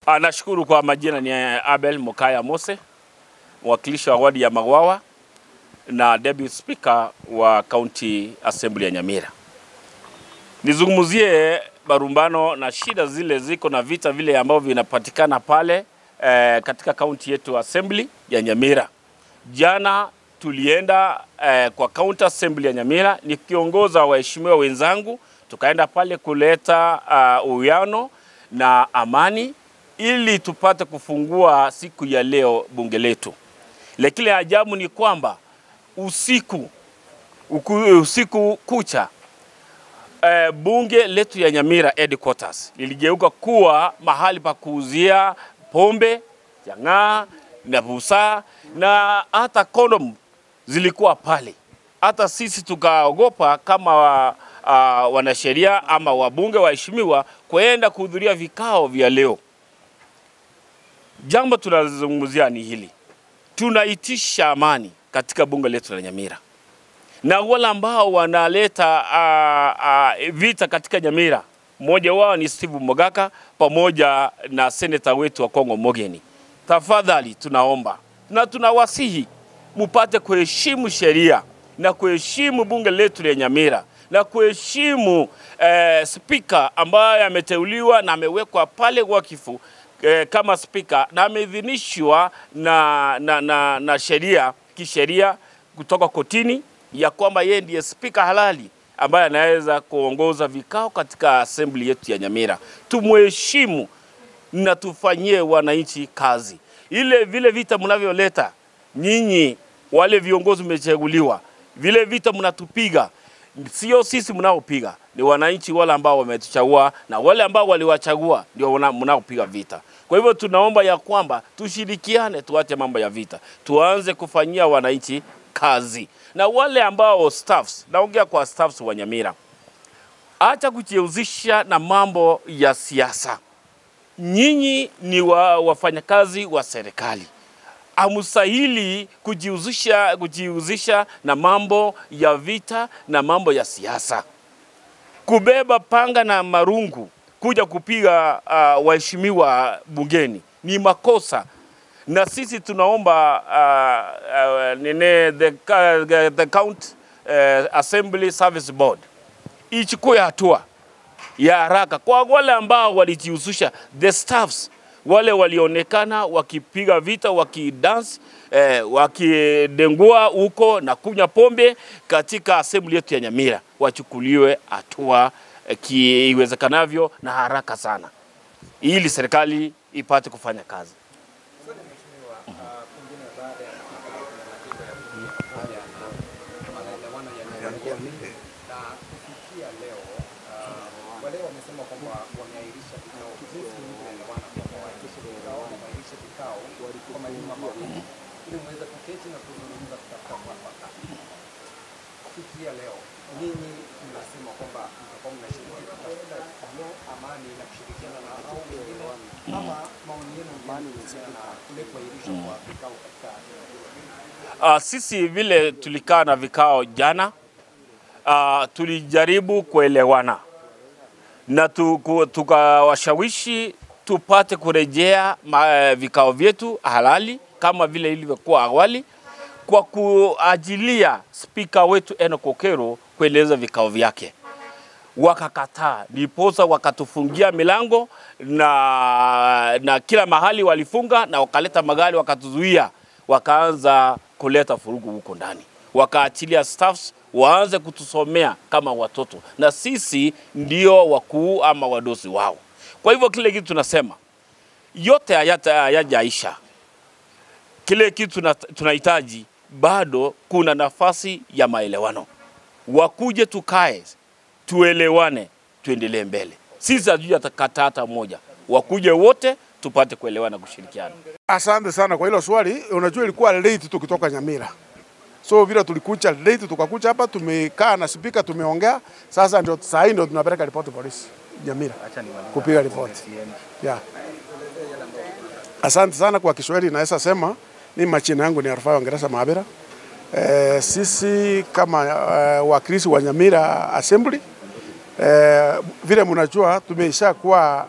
Nashukuru kwa majina ni Abel Mokaya Mose, mwakilishi wa wadi ya Magwawa na Deputy Speaker wa County Assembly ya Nyamira. Nizungumzie marumbano na shida zile ziko na vita vile ambavyo vinapatikana pale katika county yetu Assembly ya Nyamira. Jana tulienda kwa County Assembly ya Nyamira nikiongoza waheshimiwa wenzangu, tukaenda pale kuleta uwiano na amani ili tupate kufungua siku ya leo bunge letu. Lakini ajabu ni kwamba usiku kucha bunge letu ya Nyamira headquarters liligeuka kuwa mahali pa kuuzia pombe, chang'aa na busaa, na hata kondom zilikuwa pale. Hata sisi tukaogopa kama wanasheria ama wabunge waheshimiwa kwenda kuhudhuria vikao vya leo. Jambo tunazungumzia ni hili. Tunaitisha amani katika bunge letu la Nyamira. Na wale ambao wanaleta vita katika Nyamira, mmoja wao ni Steve Mogaka pamoja na senator wetu wa Kongo Mogeni. Tafadhali tunaomba na tunawasihi mupate kuheshimu sheria na kuheshimu bunge letu la Nyamira na kuheshimu speaker ambaye ameteuliwa na amewekwa pale wakifu kama speaker na ameidhinishwa na sheria kisheria kutoka kotini ya kwamba yeye ndiye speaker halali ambaye anaweza kuongoza vikao katika assembly yetu ya Nyamira. Tumheshimu na tufanyie wananchi kazi. Ile vile vita mnavyoleta nyinyi wale viongozi mmechaguliwa, vile vita mnatupiga, sio sisi mnaopiga, ni wananchi wale ambao wametuchagua na wale ambao waliwachagua ndio mnaopiga vita. Kwa hivyo tunaomba ya kwamba tushirikiane, tuache mambo ya vita, tuanze kufanyia wananchi kazi. Na wale ambao staffs, naongea kwa staffs wa Nyamira, acha kujihusisha na mambo ya siasa. Nyinyi ni wafanyakazi wa serikali. Hamstahili kujihusisha na mambo ya vita na mambo ya siasa. Kubeba panga na marungu kuja kupiga waheshimiwa bungeni ni makosa. Na sisi tunaomba the County Assembly Service Board ichukue hatua ya haraka kwa wale ambao walijihusisha, the staffs wale walionekana wakipiga vita, wakidance, wakidengua huko na kunywa pombe katika assembly yetu ya Nyamira, wachukuliwe hatua kiiwezekanavyo na haraka sana ili serikali ipate kufanya kazi. Wale wamesema kwamba wameahirisha vikao, wameahirisha vikao kwa majuma mawili ili muweze kuketi na kuzungumza kutafuta mwafaka. Kufikia leo, ninyi mnasema kwamba mtakuwa mnashiriki kutafuta amani na kushirikiana na hao wengine, ama maoni yenu kuhusiana na kule kuahirishwa kwa vikao katika? Sisi vile tulikaa na vikao jana, tulijaribu kuelewana na tukawashawishi tupate kurejea vikao vyetu halali kama vile ilivyokuwa awali, kwa kuajilia speaker wetu Enoch Okero kueleza vikao vyake. Wakakataa, ndiposa wakatufungia milango na kila mahali walifunga, na wakaleta magari wakatuzuia, wakaanza kuleta furugu huko ndani. Wakaachilia staffs waanze kutusomea kama watoto, na sisi ndio wakuu ama wadosi wao. Kwa hivyo kile kitu tunasema yote hayajaisha. Kile kitu tunahitaji, bado kuna nafasi ya maelewano. Wakuje tukae, tuelewane, tuendelee mbele. Sisi hatujakataa hata moja. Wakuje wote tupate kuelewana, kushirikiana. Asante sana kwa hilo swali. Unajua ilikuwa late tukitoka Nyamira. So vile tulikuja late tukakuja hapa, tumekaa na speaker, tumeongea. Sasa ndio saa hii ndio tunapeleka report polisi Nyamira kupiga report. Yeah. Asante sana kwa Kiswahili naweza sema ni machina yangu ni Arfayo Ngeresa Maabera. Sisi kama wakilisi wa Nyamira Assembly, vile mnajua tumeisha kuwa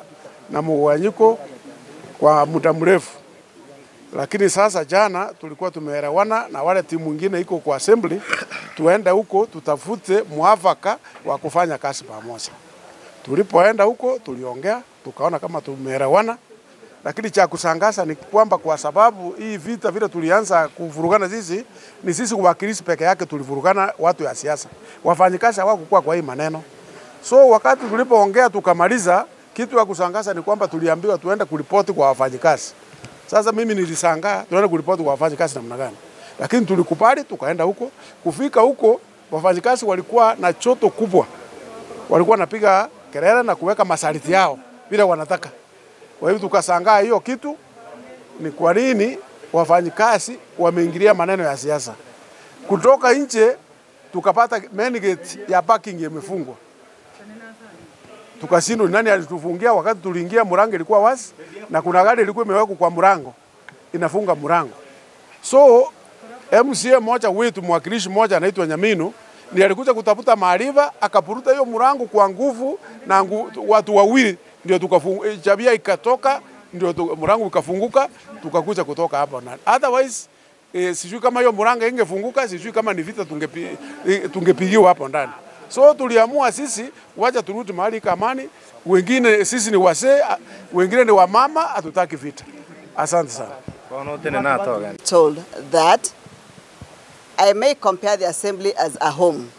na mgawanyiko kwa muda mrefu. Lakini sasa jana tulikuwa tumeelewana na wale timu nyingine iko kwa assembly, tuende huko tutafute mwafaka wa kufanya kazi pamoja. Tulipoenda huko tuliongea, tukaona kama tumeelewana. Lakini cha kusangaza ni kwamba kwa sababu hii vita vile tulianza kuvurugana sisi, ni sisi wawakilishi peke yake tulivurugana, watu ya siasa. Wafanyikazi hawakuwa kwa hii maneno. So wakati tulipoongea tukamaliza, kitu ya kusangaza ni kwamba tuliambiwa tuende kuripoti kwa wafanyikazi. Sasa mimi nilishangaa, tuende kuripoti kwa wafanyikazi namna gani? Lakini tulikubali tukaenda huko. Kufika huko wafanyikazi walikuwa na choto kubwa. Walikuwa wanapiga kelele na kuweka masharti yao vile wanataka. Kwa hivyo tukashangaa hiyo kitu, ni kwa nini wafanyikazi wameingilia maneno ya siasa. Kutoka nje tukapata main gate ya parking imefungwa. Tukashindwa nani alitufungia. Wakati tuliingia mlango ilikuwa wazi na kuna gari ilikuwa imewekwa kwa mlango inafunga mlango. So MCA mmoja wetu, mwakilishi mmoja anaitwa Nyamino, ndiye alikuja kutafuta maarifa, akapuruta hiyo mlango kwa nguvu na watu wawili ndio tukafunga, chabia ikatoka, ndio mlango ukafunguka, tukakuja kutoka hapa. Otherwise sijui kama hiyo mlango ingefunguka, sijui kama ni vita tungepigiwa hapo ndani. So tuliamua sisi wacha turudi mahali kama amani, wengine sisi ni wasee, wengine ni wamama, hatutaki vita. Asante sana. Told that I may compare the assembly as a home.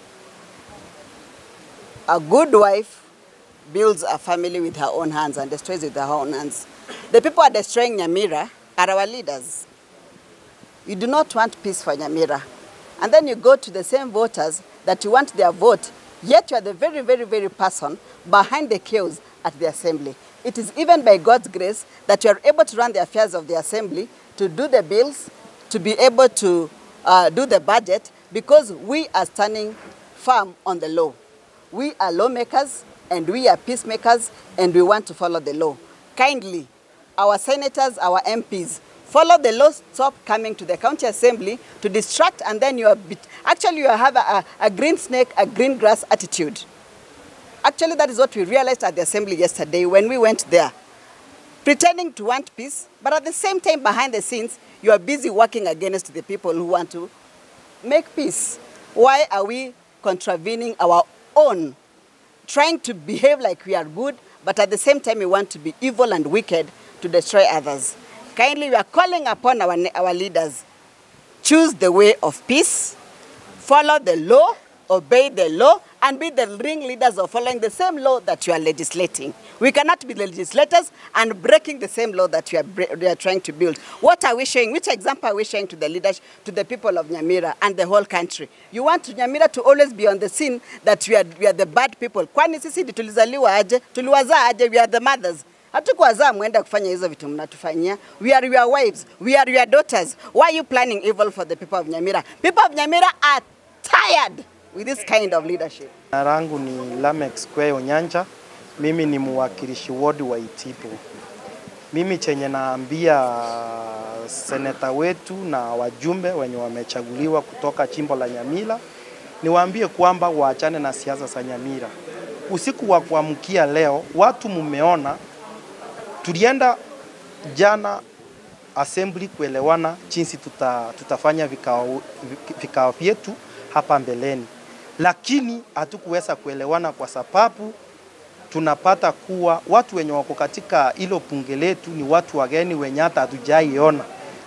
A good wife builds a family with her own hands and destroys with her own hands. The people who are destroying Nyamira are our leaders. You do not want peace for Nyamira. And then you go to the same voters that you want their vote, yet you are the very, very, very person behind the chaos at the assembly. It is even by God's grace that you are able to run the affairs of the assembly, to do the bills, to be able to do the budget, because we are standing firm on the law. We are lawmakers and we are peacemakers and we want to follow the law. Kindly, our senators, our MPs, follow the law, stop coming to the county assembly to distract, and then you are actually you have a green snake, a green grass attitude. Actually, that is what we realized at the assembly yesterday when we went there. Pretending to want peace, but at the same time behind the scenes, you are busy working against the people who want to make peace. Why are we contravening our own, trying to behave like we are good, but at the same time we want to be evil and wicked to destroy others? Kindly, we are calling upon our leaders. Choose the way of peace, follow the law, obey the law, and be the ringleaders of following the same law that you are legislating. We cannot be the legislators and breaking the same law that we are trying to build. What are we showing? Which example are we showing to the leaders, to the people of Nyamira and the whole country? You want Nyamira to always be on the scene that we are the bad people. Kwani sisi tulizaliwa aje, tuliwazaa aje, we are the mothers. Hatukuwazaa muenda kufanya hizo vitu mnatufanyia. We are your wives, we are your daughters. Why are you planning evil for the people of Nyamira? People of Nyamira are tired with this kind of leadership. Jina langu ni Lamex Square Onyanja. Mimi ni mwakilishi ward wa Itipo. Mimi chenye naambia seneta wetu na wajumbe wenye wamechaguliwa kutoka jimbo la Nyamira, niwaambie kwamba waachane na siasa za Nyamira. Usiku wa kuamkia leo watu mumeona, tulienda jana assembly kuelewana jinsi tutafanya vikao vyetu hapa mbeleni. Lakini hatukuweza kuelewana kwa sababu tunapata kuwa watu wenye wako katika hilo bunge letu ni watu wageni wenye hata hatujaiona.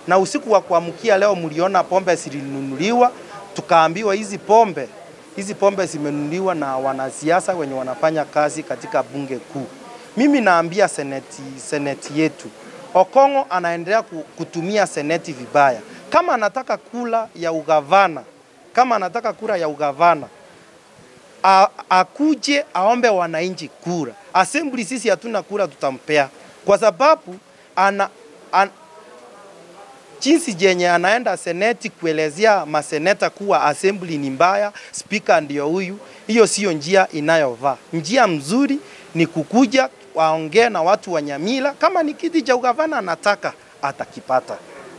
Na usiku wa kuamkia leo mliona pombe zilinunuliwa, tukaambiwa hizi pombe zimenunuliwa na wanasiasa wenye wanafanya kazi katika bunge kuu. Mimi naambia seneti yetu, Okongo anaendelea kutumia seneti vibaya. Kama anataka kula ya ugavana, kama anataka kura ya ugavana, akuje aombe wananchi kura. Assembly sisi hatuna kura tutampea, kwa sababu jinsi jenye anaenda seneti kuelezea maseneta kuwa assembly ni mbaya, speaker ndio huyu, hiyo sio njia inayofaa. Njia mzuri ni kukuja waongee na watu wa Nyamira. Kama ni kiti cha ugavana anataka atakipata.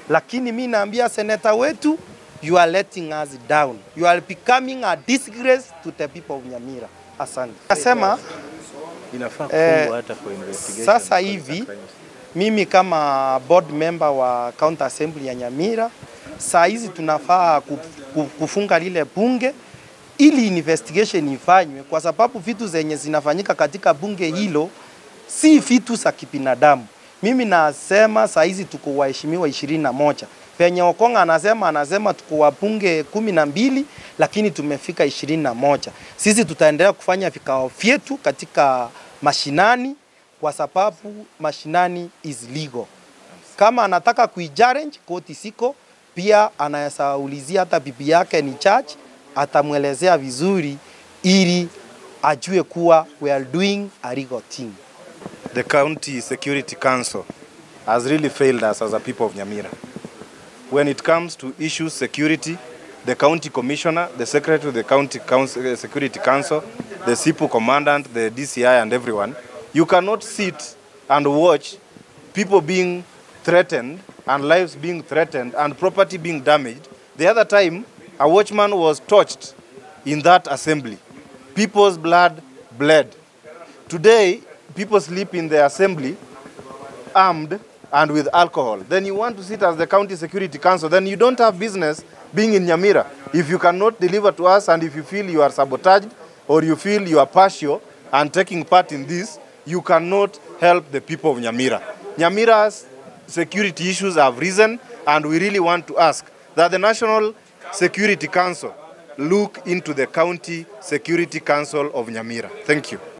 Lakini mimi naambia seneta wetu, you are letting us down. You are becoming a disgrace to the people of Nyamira. Asante. Nasema inafaa kufungwa hata for investigation. Sasa hivi Mimi kama board member wa County Assembly ya Nyamira, saa hizi tunafaa kufunga lile bunge ili investigation ifanywe, kwa sababu vitu zenye zinafanyika katika bunge hilo si vitu za kibinadamu. Mimi nasema saa hizi tuko waheshimiwa 21. Penye Okonga anasema tuko wabunge 12, lakini tumefika 21. Sisi tutaendelea kufanya vikao vyetu katika mashinani kwa sababu mashinani is legal. Kama anataka kuichallenge koti siko, pia anaweza ulizia hata bibi yake ni judge, atamwelezea vizuri ili ajue kuwa we are doing a legal thing. The County Security Council has really failed us as a people of Nyamira. When it comes to issues security, the county commissioner, the secretary of the County Council, Security Council, the SIPU commandant, the DCI and everyone, you cannot sit and watch people being threatened and lives being threatened and property being damaged. The other time, a watchman was torched in that assembly. People's blood bled. Today, people sleep in the assembly armed and with alcohol. Then you want to sit as the County Security Council, then you don't have business being in Nyamira. If you cannot deliver to us and if you feel you are sabotaged or you feel you are partial and taking part in this, you cannot help the people of Nyamira. Nyamira's security issues have risen, and we really want to ask that the National Security Council look into the County Security Council of Nyamira. Thank you.